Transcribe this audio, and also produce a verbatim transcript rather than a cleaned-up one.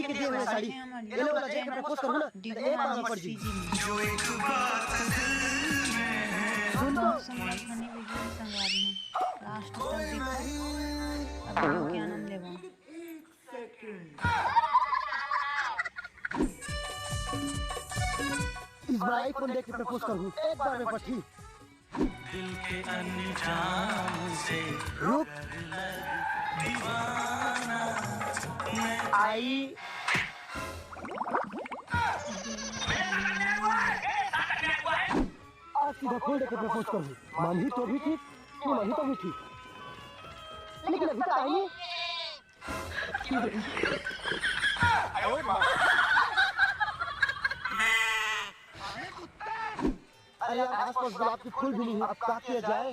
के दिए हुए साड़ी, येलो वाला देख के प्रपोज करूँ ना, तो एक बार में पड़ जाएगी। सुन तो। लास्ट तक देखो, अब के आनंद लेबो। इस बार आईफोन देख के प्रपोज करूँ, एक बार में पट्टी। दिल के अनजान से रुक। दीवाना आई। आज सीधा फूल देके प्रपोज करूँ। मानही तो भी ठीक, नहीं मानही तो भी ठीक, लेकिन अभी तक आई नहीं। अरे यार, आसपास गुलाब के फूल भी नहीं है, अब क्या किया जाए?